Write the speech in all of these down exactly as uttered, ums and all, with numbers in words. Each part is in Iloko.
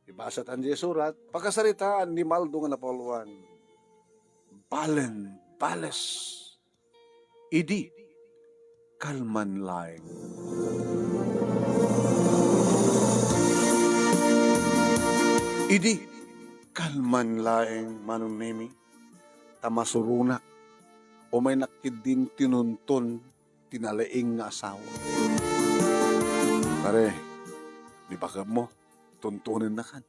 Ibasatan diay surat, pakasaritaan ni Baldo nga napauluan. Balen, bales. Idi, kalman laeng. Idi, kalman laeng, Manong Nemi, ta masuronak. Umaynak ketdin tinunton ti nalaing nga asawa. Pare, ni baketmo, tuntonennakan.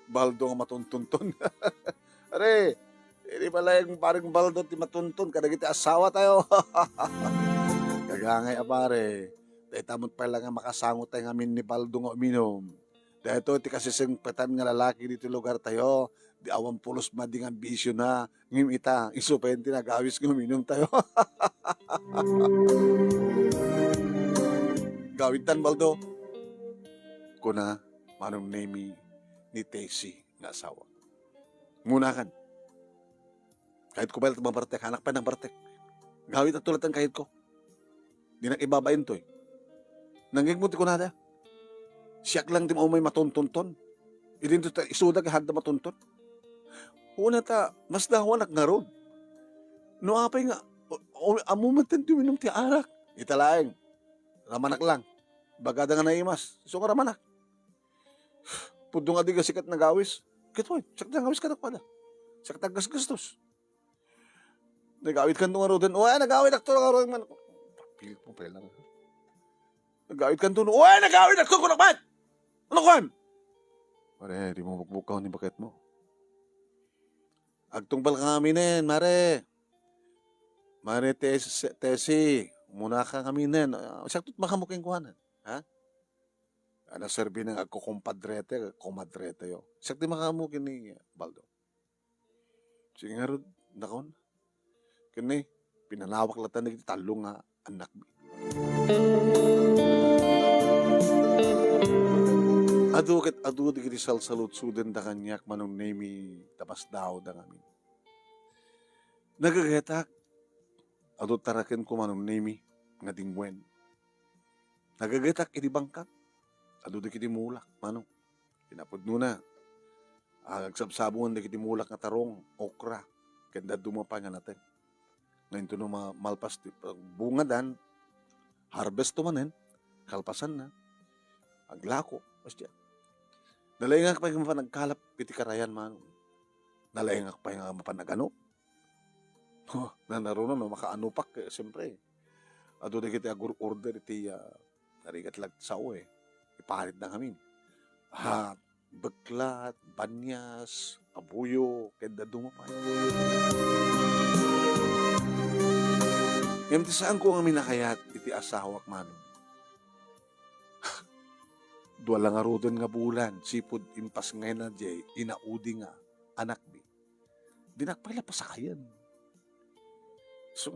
Baldo nga matuntunton. Are, idi pay laeng paring Baldo ti matunton kadagiti asawatayo. Kagangay a pare, dayta met pay la nga makasangotayo ngamin ni Baldo nga uminum. Daytoy ti kasisingpetan nga lalaki ditoy lugartayo, di awan pulos madi nga bisiona, ngem ita, isu pay ti nagawis nga uminumtayo. Gawidtan, Baldo, kuna Manong Nemi ni Tessie nga asawa. Munakan. Kayatko pay latta mabartek, hanak pay nagbartek. Gawid a tulatan kayatko. Dinak ibabain toy. Nangngegmo ti kunada. Siak lang ti umay matuntunton. Idinto ta isuda nga haanda matunton. Una ta, mas dawanak ngarud. No apay nga, o, o, ammo met ti uminum ti arak. Ita laeng. Ramanak lang. Bagada nga naimas. Isu nga ramanak. Pudno nga di nga siak nagawis. Ket wen, siak ti nagawis kadakuada. Siak ti aggasgastos. Nagawidkanto ngaruden. Uy, nagawidakto ngaruden man. Pilit mo pala. Nagawidkanto, no? Uy, nagawidakto, kunak man! Ano kuan? Pare, dimo bukbukaw ni baketmo. Agtungpalka ngaminen, mare. Mare Tes-, Tessie, umunaka ngaminen. Ah, siak ti makammo kenkuana. Ha? Ano, serbi nang agkukumpadrete, kumadretayo. Siak ti makammo ken ni Baldo. Sige ngarud, dakon. Ken ni, pinanawak latta dagiti tallo nga annakmi. Adu ket adu dagiti salsaludsoden da kaniak, Manong Nemi, ta masdaawda ngamin. Nagagetak, adu tarakenko, Manong Nemi, nga dingwen. Nagagetak idi bangkak, adu dagiti mulak, Manong. Kinapudnona, agsabsabongan dagiti mulak nga tarong, okra, ken dadduma pay nga nateng. Nga intono ma-, malpas ti, bungadan, harvest to manen, kalpasanna, aglako, kasdiay. Nalaingak pay nga mapan agkalap iti karayan, Manong. Nalaingak pay nga mapan agano. Oh, nanaruna no, makaanopak, eh, siyempre. Adu dagiti agur-order iti, ah, narigat lagsao, eh. Iparitda ngamin. Hat, beklat, banias, abuyo, ken dadduma pay. Ngem ti saanko ngamin a kayat iti asawak, Manong. Dua la ngaruden nga bulan, sipud impasngayna diay inaudi nga anakmi. Dinak pay la pasakayen. So,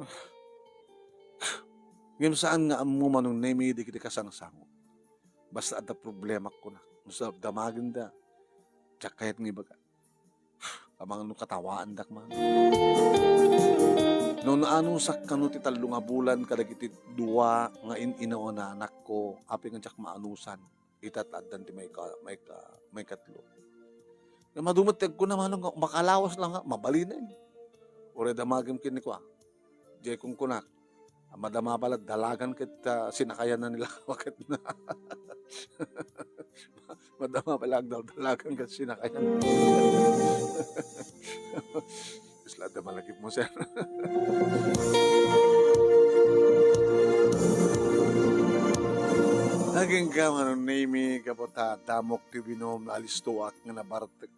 ngem saan nga ammo, Manong Nemi, dagiti kasangsango. Basta adda problemak, kunak. No sa damagenda, diak kayat nga ibaga. Amangan no katawaandak man. No naanusak kano ti tallo nga bulan kadagiti dua nga in-inawan a anakko, apay nga diak maanusan? Ita ta addan ti maika-, maika-, maikatlo. Nga madu met ti agkuna, Manong, nga makalawas la nga, mabalinen. Uray damagem ken ni kua. Diay kunkunak. Madama pay la dalagan ket, ah, sinakayan na nila. Bakit na? Madama pay la agdaldalagan ket sinakayan. Isla da malagip mo, sir. Agingga, Manong Nemi, gapu ta damok ti uminum, nalistoak nga nabartek.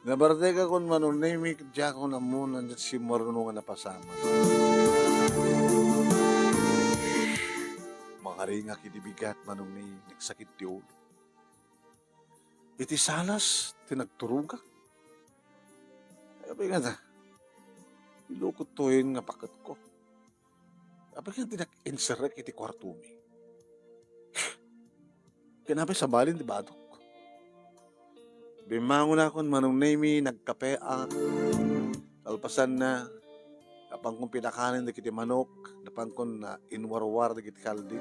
Nabartekakon, Manong Nemi, ket diakon ammo no ania ti simmarno nga napasamak. Makaringak iti bigat, Manong Nemi, nagsakit ti ulo. Iti salas ti nagturogak. Apay nga ta, ilukot toyen nga paketko. Apay nga dinak inserrek iti kuartomi. Ken apay sabalin ti batok. Bimmangonakon, Manong Nemi, nagkapeak. Kalpasanna, napankon pinakanen dagiti manok, napankon, ah, inwarwar dagiti kaldi.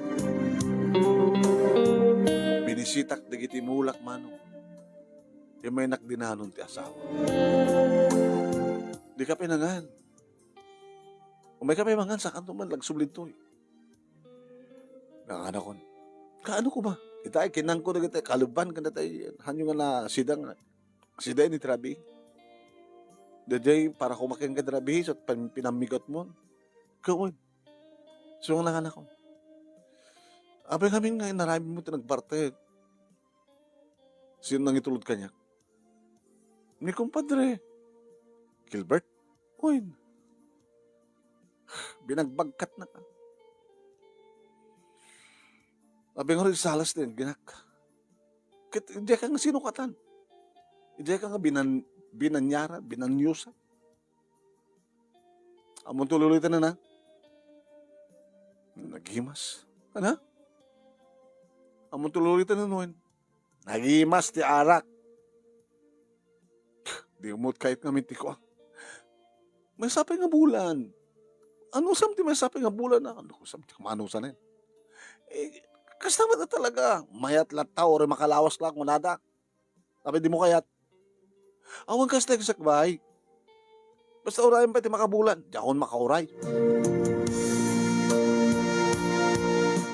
Nisitak dagiti mulak, manong. Immaynak dinanon ti asawa. Dika pay nangan. Umayka pay mangan, sakanto man, agsubli ditoy. Nanganakon. Kaano ko ba? Ita, kinangko dagiti kalubban, ken dagiti, hanyo nga nasida nga, sida ni trabi. Daydiay, para kumaken ka trabi, so, pin-, pinammigat mo. Kawan. So, ang nanganakon. Apay ngamin nga inaramid mo ti nagbartek. Sino nangitulod kaniak? Ni kumpadre Gilbert. Uy, binagbagkatnaka. Abi nga rin salas din, ginak. Ket, diay ka nga sinukatan. Diay ka nga binan-, binanyara, binanyusa. Ammon ti ululiten na? Nagimas. Ana? Ammon ti ululiten na, Noen? Nagimas ti arak. Di umot kayat ngamin ti kuan. Maysa pay nga bulan. Ano sam ti maysa pay nga bulan na? Ano ko sam ti kumanusan eh? Eh, kasta ba na talaga? Mayat latta, uri makalawas lang, kunada. Tapay di mo kayat. Awan kasta, sakbay. Basta urayan pay ti makabulan, diakon makauray.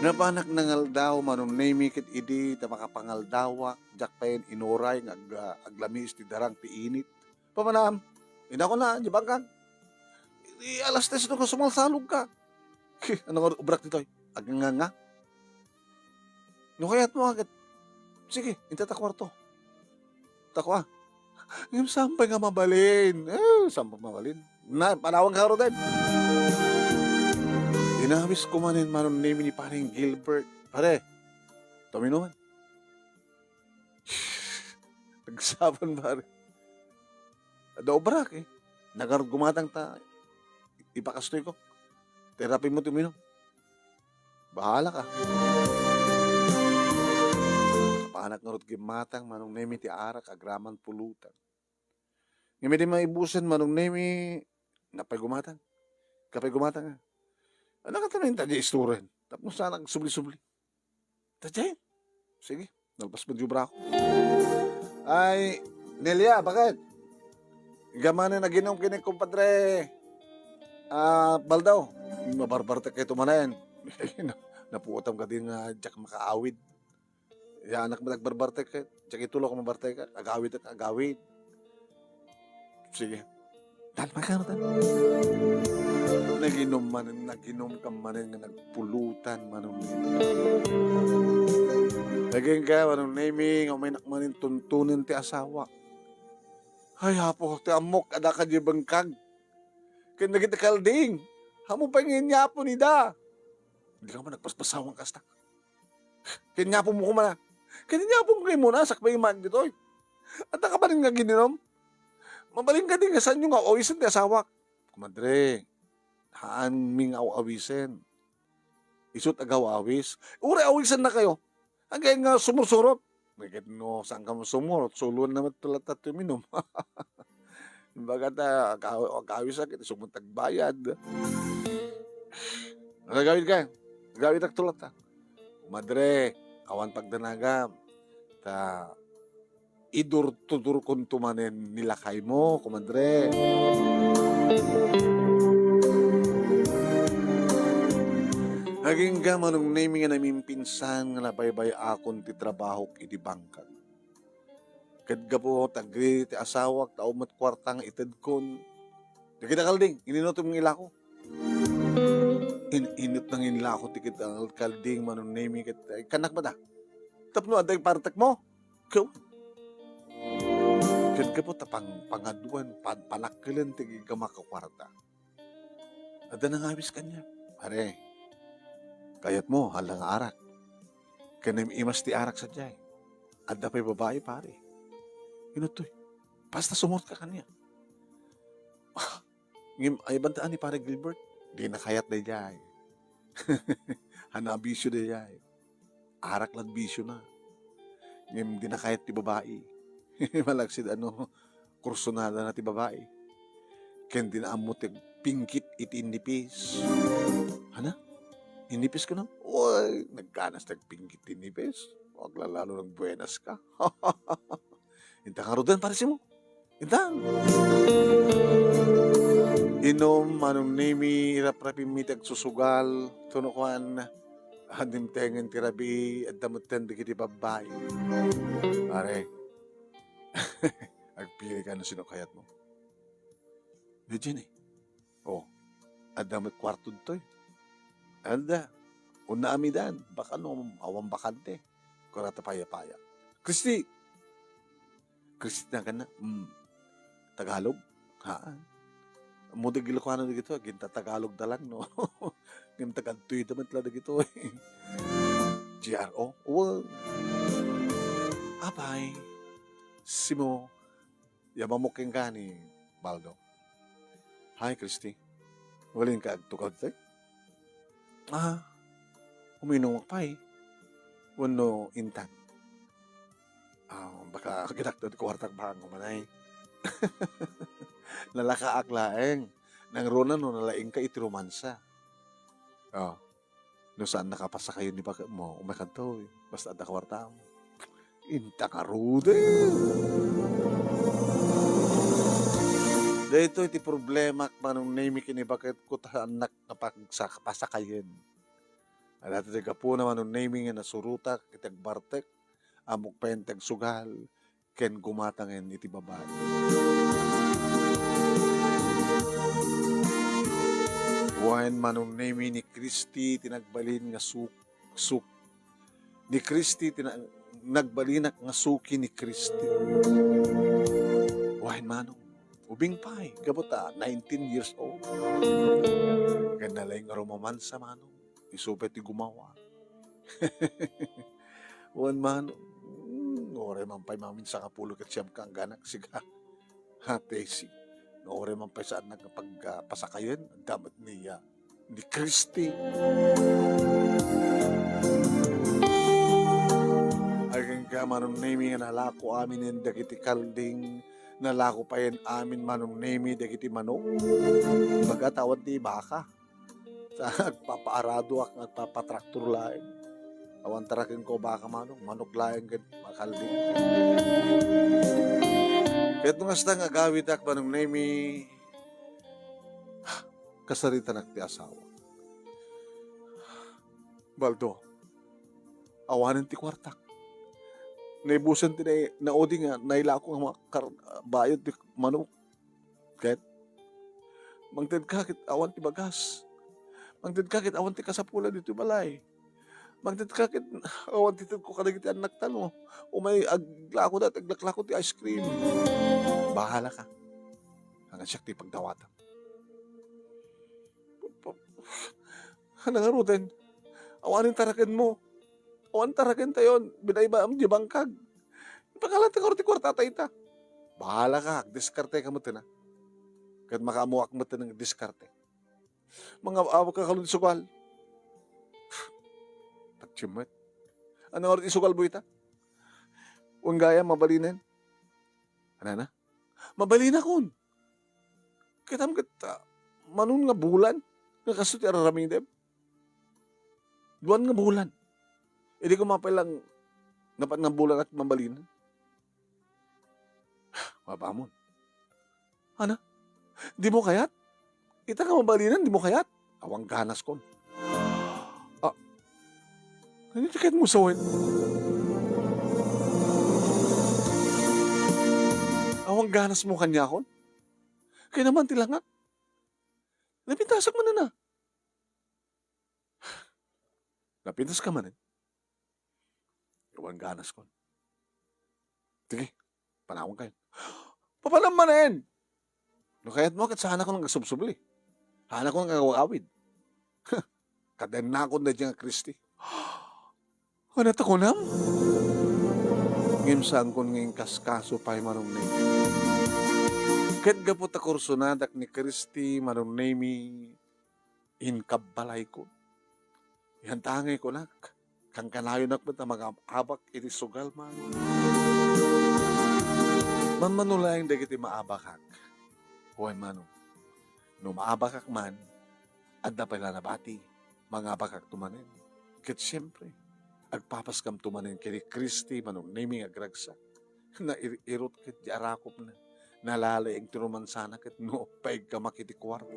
Napanak nangaldaw, Manong Nemi, ket idi ta makapangaldawak, diak pay inuray nga ag-, aglamiis ti darang ti init. Pamanam, inako na, di bangkag. Di alas tres no ka sumalsalog ka. Ano nga obrak ditoy? Agnganga? No kayat mo, agad. Sige, inta ta kwarto. Tako, ah. Ngem saan pay nga mabalin? Eh, saan pay mabalin? Na, panawan ka, Roden. Inawis ko manen, Manong Nemi, ni Paring Gilbert. Pare, tuminuman. Nagsaban, pare. Adda obrak, eh. Nagarud gumatang ta, ipakastoy ko. Terapi mo tuminom. Bahala ka. Kapanak ngarud gimmatang, Manong Nemi, ti arak, agraman pulutan. Ngem idi maibusen, Manong Nemi, napay gumatang. Kapay gumatang, ah. Ano ka tanan ta di isturen? Tapno sana agsubli-subli. Tatay? Sige, nalpas man di obra ko. Ay, Nelia, bakit? Gamanen naginom kini, kumpadre. Ah, Baldaw. Mabarbartek kayo tumanen. Napuotam ka din nga, diak makaawid. Ya, anak mo, nagbarbartek ka. Diak itulo ko mabartek ka. Agawid ka, agawid. Sige. Dan, magkano, dan? Naginom man, naginom ka manen nga nagpulutan, Manong Nemi. Naging ka, Manong Nemi, nga umaynak manen tuntunen ti asawa. Ay, Apo, ti ammok, adda ka di bengkag. Ken dagiti kalding, amo pay nga inyapon ida. Di ka man nagpaspasawan kasta. Ken inyapon mo kumana. Ken inyapon ko kayo muna, sakbay mag ditoy. At nakabalin nga gininom. Mabalin ka din nga saan yung awisen ti asawak. Kumadre, haan mi nga awisen. Isut agaw awis. Uri awisen na kayo. Agay nga sumursurot. Nagit no, saan ka mo sumurot? Suluan naman talaga tayo minum. Baga ta, ka-, kawis sakit, sumutag bayad. Nagawid ka? Nagawid ak tulat, ha? Madre, awan pagdanagam. Ta, idur-tudur kun tumanen ni lakay mo, kumadre. Agingga Manong Nemi nga namimpinsan nga nabaybay-akon ti trabahok idi bangkag. Ket gapu ta agri ti asawak, ta awan met kuarta nga itedkon. Dagita kalding, ininutom nga ilako. In-, inut nang inlako ti ket kalding, Manong Nemi, ket, eh, kanak ba da? Tapno adda ipartek mo? Ikaw. Ket gapu ta pang-, pangaduan, pan-, panakkelen ti gigama ka kuarta. Adda nangawis kaniak. Pare, kayat mo, hala nga arak. Ken im-imas ti arak sadiay. Adda pay babai, pare. Inuttoy. Basta sumurot ka kaniak. Ngem, ay, bantaan ni Pare Gilbert, di nakayat daydiay. Hanabisyo daydiay. Arak lang bisyo na. Ngem, di nakayat ti babai. Malaksid, ano, kursunada na ti babai. Ken di na ammo ti pingkit iti innipis. Hana? Innipis ka na? Uy, nagkanas ti agpingkit ti innipis. Aglalalo nagbuenas ka. Inta ngaruden, pares mo. Inta. Inno, Manong Nemi, iraprapimmi ti agsusugal. Tuno kuan, adda met tengen ti rabii, adda met ten dagiti babbai. Pare, agpili ka no sino kayat mo. Di Jenny. Oh, adda met kuarto ditoy. Adda. Unna amidan. Baka no awan bakante. Kurata paya-paya. Christy! Christy na ka na. Hmm. Tagalog? Haan. Mo di gilukuanan dagito, ginta Tagalog da lang, no? Ginta kadtoy da met la dagito, eh. G R O? Wow. Apay. Simo. Yamamok kenka ni Baldo. Hi, Christy. Umalinka agtugaw ditoy? Ah, uminom pay. Wenno intan? Ah, baka agidakto ti kuartak baka manay. Nalakaak laeng. Nangruna no nalaingka iti romansa. Oh. No saan nakapasakayon ni baketmo, umay kadto, basta adda kuartam. Inta ngaruden. Daytoy ti problemak, Manong Nemi, ken ni baketko ta saannak nga pagsa-, pasakayen. Adda ti gapuna, Manong Nemi, nga nasurotak iti agbartek, ammok pay ti agsugal, ken gumatangen iti babai. Wen, Manong Nemi, ni Christy ti nagbalin nga suk-, suk-, ni Christy ti na-, nagbalinak nga suki ni Christy. Wen, Manong, ubing pay, gapu ta nineteen years old. Ken nalaing a rumamansa, Manong. Isu pay ti gumawa. Wen man, hmm, uray man pay mamin sangapulo ket siam ka angganak, siga. Ha, Tessie. No, uray man pay saannak nga pag-, ah, pasakayen, adda met ni, ah, ni Christy. Ay, kenka, Manong Nemi, nga nalako amin dagiti kalding, nalako payen amin, Manong Nemi, dagiti manok. Baga ta awan ti baka. Ta agpapaaradoak nga agpapatraktor laeng. Awan tarakenko baka, manok, manok laeng ket makaldi. Ket no kasta nga agawidak, Manong Nemi, kasaritanak ti asawa. Baldo, awanen ti kuartak. Naibusen ti nai-, naudi nga nailako nga makar-, bayad ti manok. Ket, mangted ka ket awan ti bagas. Mangted ka ket awan ti kasapulan ditoy balay. Mangted ka ket awan ti tedko kadagiti annakta no. Umay aglako da, aglaklako ti ice cream. Bahala ka. Hanggang siak ti pagdawatam. Pa-, pa-, Ania ngaruden? Awanen tarakenmo. Awan tarakentayon. Binaybaam di bangkag. Pakalan ta karo ti kuartata ita. Bahala ka, agdiskarte ka met, na. Ket makaammoak met nga agdiskarte. Mangab-abak ka kalon ti sugal. Patiem met. Ania ngarud ti sugalmo ita? Wen gayam, mabalinen? Ania na? Mabalinakon. Kitam ket, ah, Manong, nga bulan nga kastoy ti ar-aramidem. Duan nga bulan. Idi kumappay lang napat nga bulan at mabalinen. Mabamon. Ania? Dimo kayat? Ita nga mabalinen, dimo kayat? Awan ganaskon. Ah, ania ti kayatmo sawen? Awan ganasmo kaniakon? Kayat man ti langak. Napintasak manen a. Napintaska manen? Awan ganaskon. Sige, panawankayon. Papanam manen! No kayatmo, ket saanakon nga agsubsubli. Saanakon nga agawid. Kadennakon daydiay nga Kristi. Ania ti kunam? Ngem saankon nga inkaskaso pay, Manong Nemi. Ket gapu ta kursonadak ni Kristi, Manong Nemi, inkabbalayko. Yan ta ngay kunak, kankanayonak met a mangab-abak iti sugal, Manong. Manmano laeng dagiti maabakak. Wen, Manong, no maabakak man, adda pay la nabati, mangabakakto manen. Ket siempre, Agpapaskamto manen ken ni Christy, Manong Nemy nga agragsak. Nair-irot ket di arakopna. Nalalaing ti romansana ket no, paigkamak iti kuarto.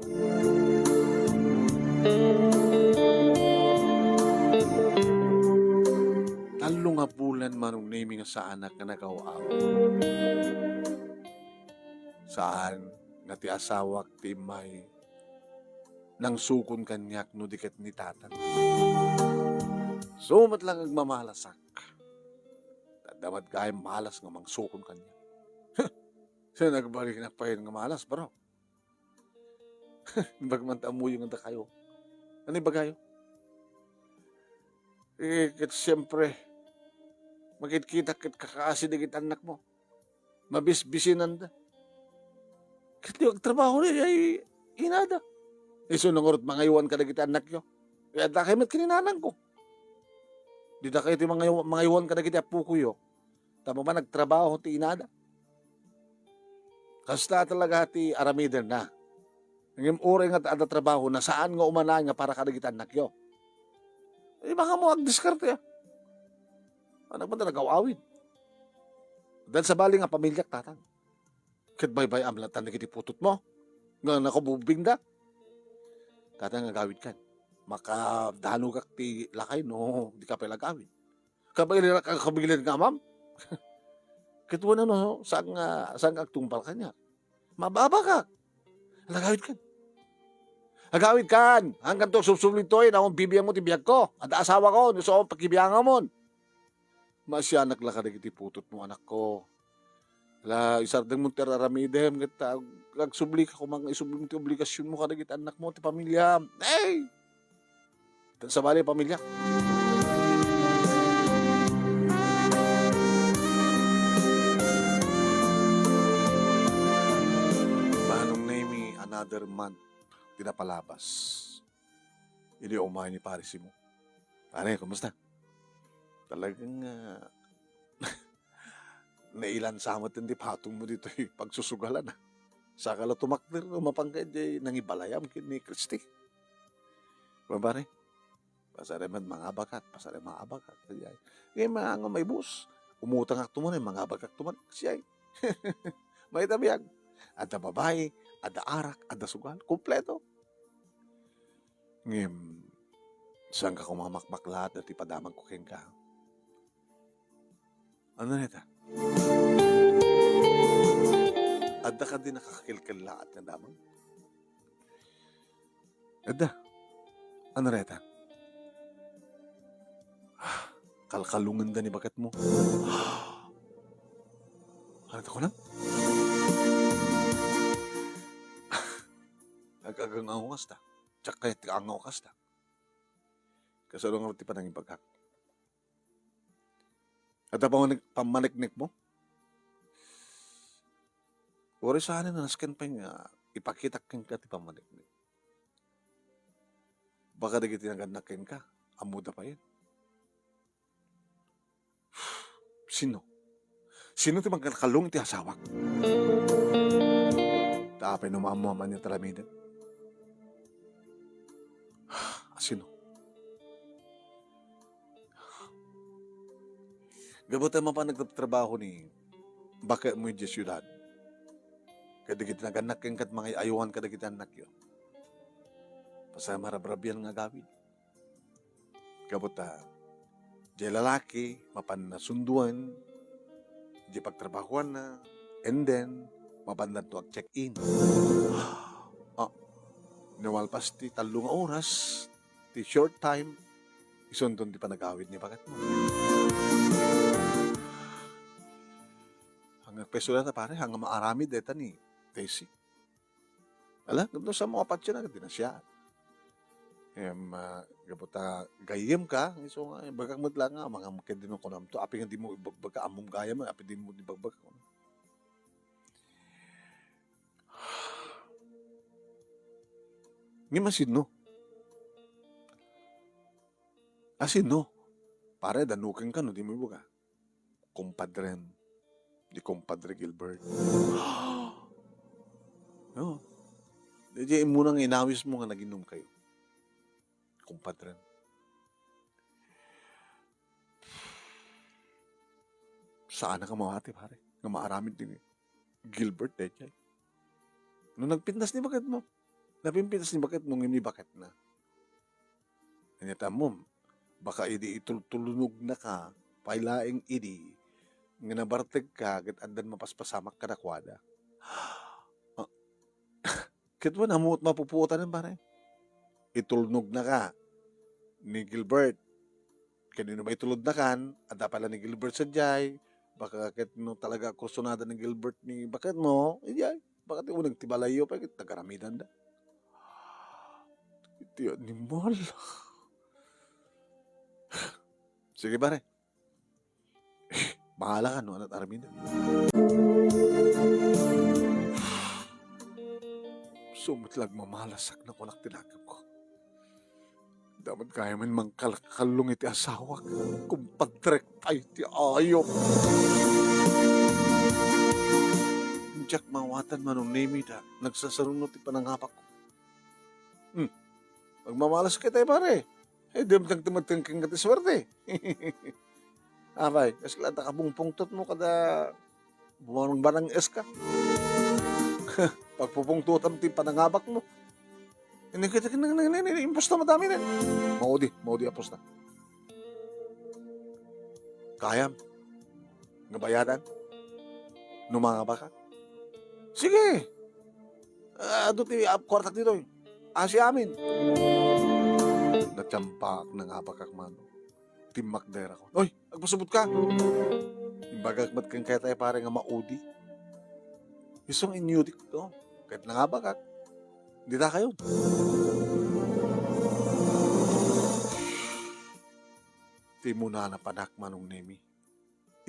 Tallo nga bulan, Manong Nemy, nga saanak nga nagaw-aw. Saan nga ti asawak ti immay nangsukon kaniak no di ket ni tatang. So, met lang agmamalasak. Adda met gayam malas nga mangsukon kaniak. Huh! Sa nagbalinnak payen nga malas, bro. Imbag man ta ammoyo nga dakayo. Ano ibagayo? Eh, ket siempre, makitkitak ket kakaasi dagiti annakmo. Mabisbisinanda. Ket di agtrabaho ni ay inada. Isu no ngarud mangaywan kadagiti annakyo. Kaya dakay met ken ni nanangko. Di dakay ti mangaywa-, mangaywan kadagiti appokoyo. Tapno man nagtrabaho ti inada. Kasta talaga ti aramidenna. Ngem uray nga adda trabaho na saan nga umanaen nga para kadagiti annakyo. Eh, baka mo agdiskarte, ah. Anak mo talaga awid. Dan sabali nga pamiliak, tatang. Ket baybay-am latta dagiti putotmo nga nakububingda. Tatang, agawidkan. Makadanogak ti lakay no di ka pay agawid. Kabaili-, kabailian nga amam? Ket wen no, saan nga, saan nga agtungpal kaniak? Maababakak. Agawidkan. Agawidkan. Hangganto subsubli toy, naon bibiangmo ti biagko. Adda asawako, no saan pakibiangamon. Maasianak la kadagiti putotmo, anakko. La, isardengmo ti ar-aramidem, ket ag-, agsubli ka koma nga isublim ti obligasionmo kadagiti annakmo, ti pamiliam. Hey! Tan sabali, pamilya. Manong Nemy, another month ti napalabas. Idi umay ni Pare Simo. Pare, kumusta? Talagang, ah, nailansa met ti patongmo ditoy pagsusugalan, ah. Saka la tumakder, mapanka idiay nangibalayam ken ni Christy. Kuan, pare, pasarem met mangabakat, pasarem mangabakat. Siay. Ngayon, mga nga may bus, umutangak tuman, eh, mangabakak tuman. Siay. Mayta biag. Adda babai, adda arak, adda sugal. Kompleto. Ngem, saan ka kumamakbak laat dati padamagko kenka? Ano neta? Adda kadi nakakilkel laat nga damag? Adda. Ano reta? Kalkalungan da ni baket mo. Ano to ko na? Nag-agangaw kasta. Tsaka ti angaw kasta. Kasano nga ti panangibagak? Adda pamanik-, pammaniknik mo? Uray saan nga nasken pay nga ipakitak kenka ti pammaniknik. Baka dagiti nagannak kenka, ammoda payen. Sino? Sino ti mangkalkalung ti asawak? Ta apay no maammo a mani ti aramiden? A sino? Gapu ta mapan nagtrabaho ni baketmo idiay siudad. Kadagiti nagannak kenka ti mangay-aywan kadagiti annakyo. Pasay marabrabian nga agawid. Gapu ta, diay lalaki, mapan nasunduan, diay pagtrabahuanna, and then, mapan danto ag-check-in. Ah, no malpas ti tallo nga oras, ti short time, isunton ti panagawid ni baket mo. Hanggang peso na, pare, hanggang maaramid, deta ni Tessie. Ala, gapu sa mga patse na, di na siya. Em, ah, gapu ta gayyem ka, isu nga, bagak met lang nga, mga makit din kunam to, api nga di mo ibagbag ka, amom gayam, api di mo ibagbag. Ngem a sino? A sino? Pare, danuken ka no, di mo ibaga. Kumpadrem, ni Kumpadre Gilbert. No? Di, di, muna nga inawis mo nga nag-inom kayo. Kumpadrem. Saanak a mawati, pare, nga maaramid ni Gilbert daydiay. No nagpintas ni baketmo, napimpintas ni baketmo ngem ni baketna. Ania ti ammom, baka idi itultulnugnaka pay laeng idi nga nabartegka ket addan mapaspasamak kadakuada. Ah, ket wen, ammom met mapupuotanan, pare. Itulnognaka ni Gilbert. Ket no maitulodnakan, adda pay la ni Gilbert sadiay, baka ket no talaga kursunada ni Gilbert ni baketmo, idiay, baka ti uneg ti balayyo pay ket nagaramidanda. Iti animal. Sige, pare. Bahala ka no ania ti aramidem. Isu met la agmamalasak, nakunak ti nakemko. Adda met gayam mangkalkallong iti asawak. Kumpadrek pay ti ayup. Diak maawatan, Manong Nemi, ta nagsasaruno ti panangabakko. Hmm. Agmamalasak itay, pare. Eh, di met nagtimetteng kenka ti suerte. Apay, kas la ta kapungpungtotmo kada bumarang-barang-es ka. Pagpupungtotam ti panangabakmo. Ini kita, ini, ini, ini, ini, imposta madami na. Maudi, maudi a posta. Kayam nga bayadan no mangabakak? Sige. Ah, adu ti ap-, kuartak ditoy. Asi amin. Natiampak, nangabakak man. Timmakder ako. Oy, agpasubot ka. Imbagak met kenka itay, pare, nga maudi. Isu nga inyudik to. Ket nangabakak. Dita kayo. Ti munana panak, Manong Nemi,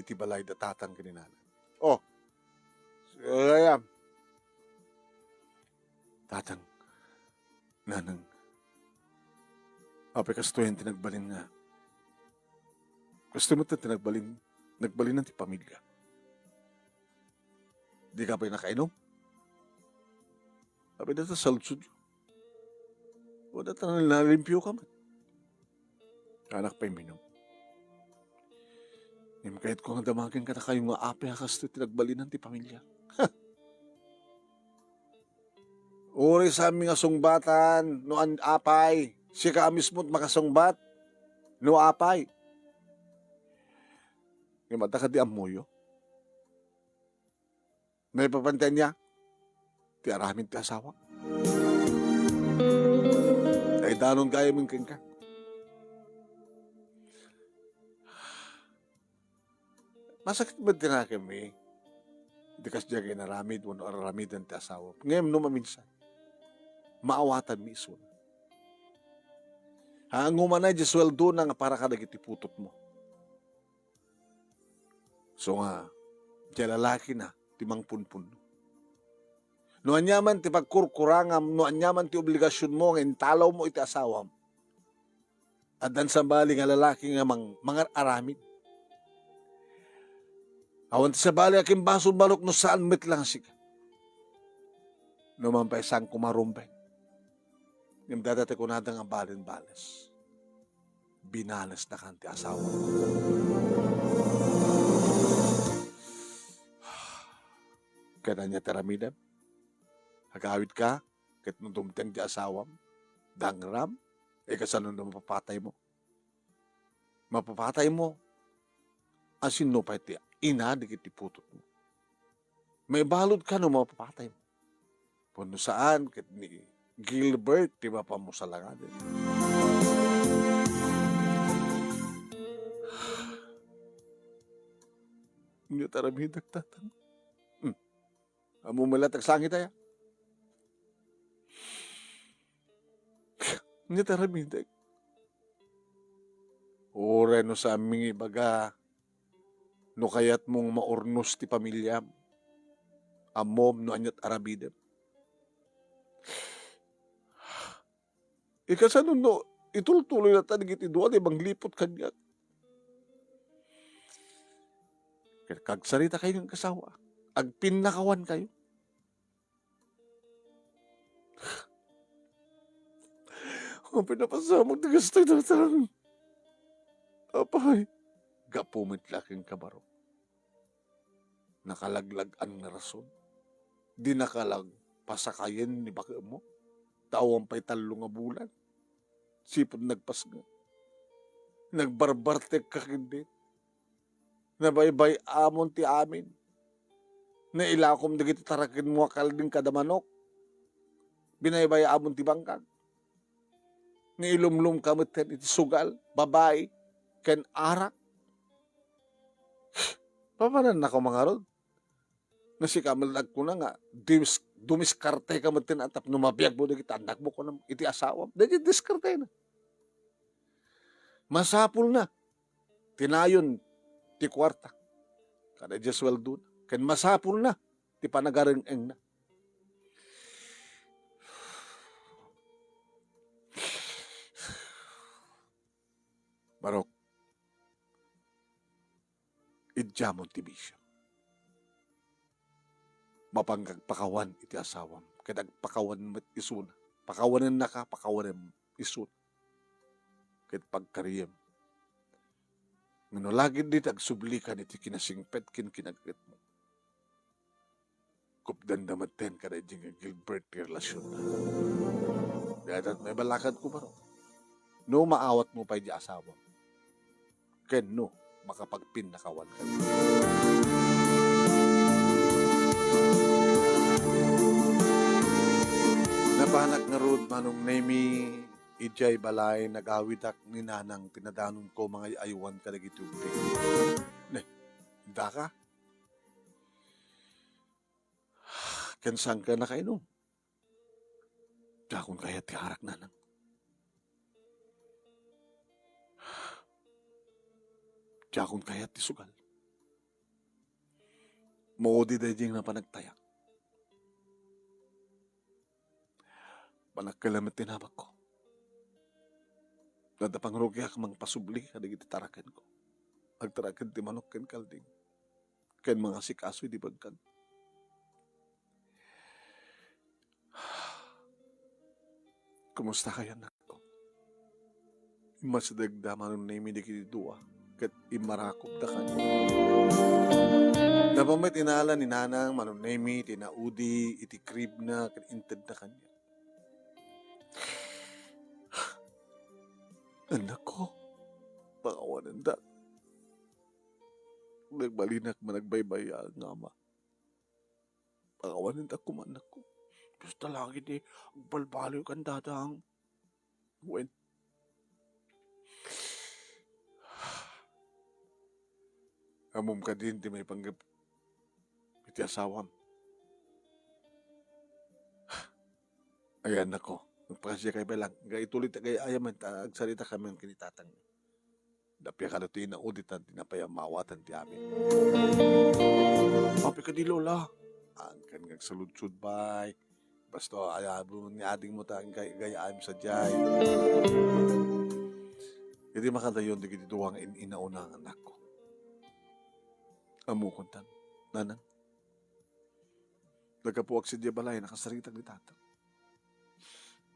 iti balay da tatang ken ni nanang. Oh, gayam. Tatang, nanang, apay kastoy ti nagbalin nga, kastoy met ti nagbalin, nagbalinan ti pamilia. Dika pay nakainom? Apay dayta saludsodyo. Wen, ta nalimpio ka met. Anak pay minum. Ngem kayatko nga damagen kadakayo nga apay a kastoy ti nagbalinan ti pamilia. Uray saanmi nga sungbatan no an-, apay, sika a mismo ti makasungbat no apay. Ngem adda kadi ammoyo? Maipapan ti ania? Ti aramid ti asawak. Ay, danon gayam kenka. Masakit met ti nakemmi. Di kasdiay nga inaramid wenno ar-aramiden ti asawam. Ngem no maminsan, maawatanmi isuna. Haan nga umanay di sueldona nga para kadagiti putotmo. So nga, diay lalakina ti mangpunpunno. No aniaman ti pagkurkurangam, no aniaman ti obligasionmo nga intalawmo iti asawam, addan sabali nga lalaki nga mang-, mangar-aramid. Awan ti sabali a kimbasol, manok, no saan met la nga sika. No man pay saanko marumbeng. Ngem dayta ti kunada nga balen bales. Binalesnakan ti asawa. Ket ania ti aramidem? Agawidka, ket no dumteng ti asawam, dangram, e, kasano no mapapataymo? Mapapataymo? A sinno pay ti ina dagiti putotmo? Maibaludka no mapapataymo? Wenno saan, ket ni Gilbert ti mapamusalangaden. Ania ti aramidek, tatang? Hmm. Ammom met la ti agsangit aya? Ania ti aramidek? Uray no saanmi nga ibaga, no kayatmo nga maurnos ti pamiliam, ammom no ania ti aramidem. Ikasano no itultuloy latta dagiti dua ti mangliput kaniak? Ket agsarita kayo nga asawa, agpinnakawan kayo. Apay, napasamak ti kastoy, tatang. Apay, gapu met la ken kabarok. Nakalaglag-an nga rason. Dinaka la pasakayen ni baketmo. Ta awan pay tallo nga bulan. Sipud nagpasngek. Nagbarbartekka ketdi. Nabaybay-amon ti amin. Nailakom dagiti tarakenmo a kalding kada manok. Binaybay-amon ti bangkag. Nailumlomka metten iti sugal, babai, ken arak. Papanannaka ngarud? Nga sika met la agkuna nga, dis-, dumiskarteka metten a tapno mabiagmo dagiti annakmo, kunam, iti asawam. Daydi diskartena. Masapulna ti nayon ti kuarta. Kada idiay suweldona. Ken masapulna ti panagareng-engna. Barok, idiamon ti bisio. Mapanka agpakawan iti asawam, ket agpakawan met isuna. Pakawanennaka, pakawanem isuna. Ket pagkariem, nga no lagiddi ti agsublikan iti kinasingpet ken kinaggetmo, kupdenda metten kada idiay nga Gilbert ti relasionna. Dayta met balakadko, baro. No maawatmo pay di asawam, ken no makapagpinnakawan kaniak. Napanak ngarud, Manong Nemy, idiay balay, nagawidak ni Nanang ti nadanonko mangay-aywan kadagiti ubbing. Ne, daka? Ken saan ka nakainom? Diakon kayat ti arak, Nanang. Diakon kayat ti sugal. Maudi daydi nga panagtayak. Panagkalamet ti nabakko. Adda pangrugiak mangpasubli kadagiti tarakenko. Agtaraken ti manok ken kalding. Ken mangasikaso iti bangkag. Kumusta kaya, annakko? Immasidegda, Manong Nemy, dagiti dua, ket immarakopda kaniak. Napamet inala ni Nanang, Manong Nemy, ti naudi iti cribna ket intedna kaniak. Annakko, pakawanendak. Nagbalinak managbaybay-a nga ama. Pakawanendak koma, annakko. Basta lagi ti agbalbaliw kan dadang. Wen. Ammom kadin ti maipanggep iti asawam. Ay, annakko, agpakasiak pay laeng. Nga ituloy ti gayam, ta agsarita kami ken ni tatang. Dappiak kano ti inaudi tan tinapay a maawatan ti amin. Apay kadi, Lola? Angkan nga agsaludsod pay. Basta ayabon ni adingmo ta gay-, gayam sadiay. Idi makadayon dagiti dua nga in-inauna nga annakko. Ammokon tan, Nanang. Naggapuak sadiay balay, nakasaritak ni tatang.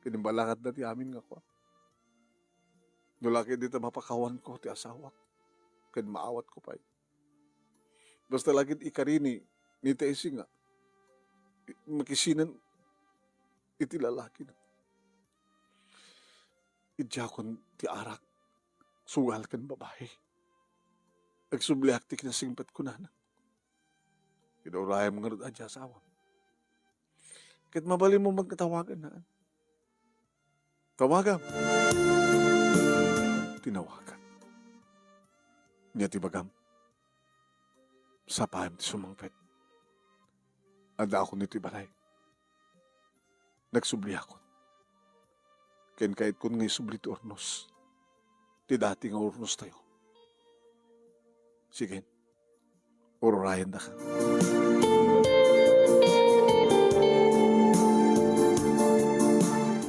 Ket imbalakadda ti amin nga kua. No la ket dita mapakawanko ti asawak, ken maawatko pay. Basta la ket ikarini ni Tessie nga makisinen iti lalakina. Idiakon ti arak, sugal ken babai. Agsubliak ti kinasingpetko, Nanang. Kinaurayam ngarud a di asawam. Ket mabalinmo met nga tawagan, haan? Tawagam. Tinawagak. Nia ti ibagam, sapayam ti sumangpet. Addaakon iti balay. Nagsubliakon. Ken kayatkon nga isubli ti urnos. Ti dati nga urnostayo. Sige. Ururayendaka.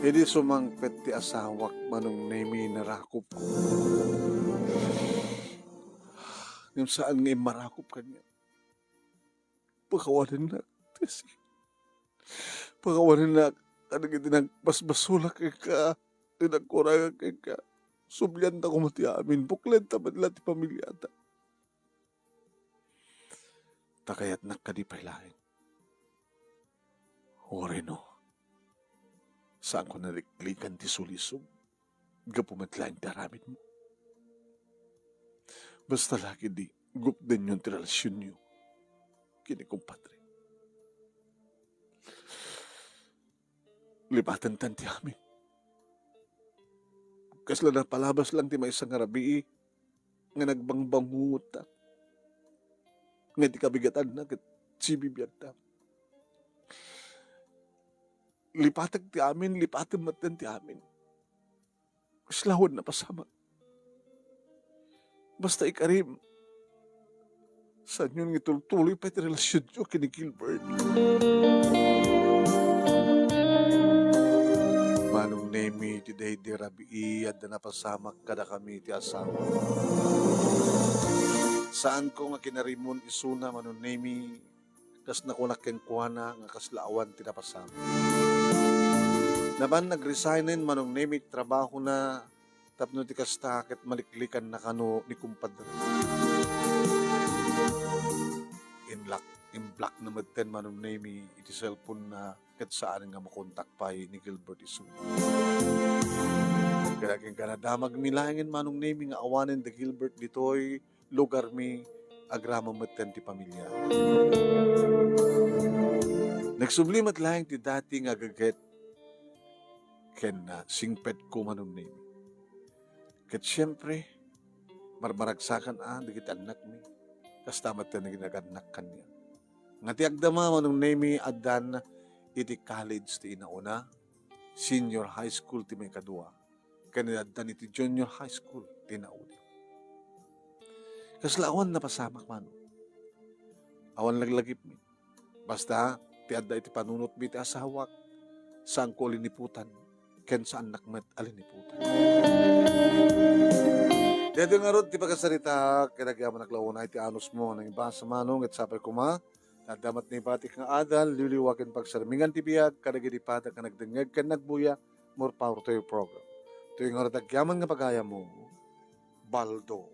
Idi sumangpet ti asawak, Manong Nemy, narakopko. Ngem saan nga immarakop kaniak. Pakawanennak, Tessie. Pakawanennak kadagiti nagbasbasolak kenka, ti nagkurangak kenka. Sublianta koma ti amin, buklenta met la ti pamiliata. Ta kayatnak kadi pay laeng. Wenno, saanko naliklikan ti sulisog gapu met laeng ti aramidmo. Basta la ketdi, gupdenyon ti relasionyo ken ni kumpadre. Lipatentan ti amin. Kasla napalabas lang ti maysa nga rabii nga nagbangbangungotta. Nga ti kabigatanna ket sibibiagta. Lipatek ti amin, lipatem metten ti amin. Kasla awan napasamak. Basta ikarim, saanyon nga itultuloy pay ti relasionyo ken ni Gilbert. Manong Nemi, ti daydi rabii, adda napasamak kadakami ti asawa. Saanko nga kinarimon isuna, Manong Nemi, kas nakunak kenkuana nga kasla awan ti napasamak. Napan nag-resignen Manong Nemi ti trabahona tapno ti kasta ket maliklikanna kano ni kumpadre. Inlock, in-block na metten Manong Nemi iti cellphone na ket saan nga makontak pay ni Gilbert isu. Kaya ken kana damagmi laengen Manong Nemi nga awanen da Gilbert ditoy lugarmi, agraman metten ti pamilya. Nagsubli met laeng ti dati nga agegget ken, ah, singpetko Manong Nemi. Ket siempre, marmaragsakan a dagiti annakmi. Kasta met ti naginagannak kaniak. Nga ti agdama Manong Nemi addan iti college ti inauna, senior high school ti maikadua, ken addan iti junior high school ti naudi. Kasla awan napasamak Manong. Awan laglagipmi. Basta, ti adda iti panunotmi ti asawak, saanko a liniputan, ken saannak met a liniputan. Daytoy ngarud ti pakasaritaak, ket agyamanak la unay ti anusmo nga nangibasa Manong, ket sapay koma, ta adda met naibatik nga adal, liwliwa ken pagsarmingan ti biag, kadagiti padak nga nagdengngeg ken nagbuya, more power to your program. Toy ngarud agyaman nga pagayammo, Baldo.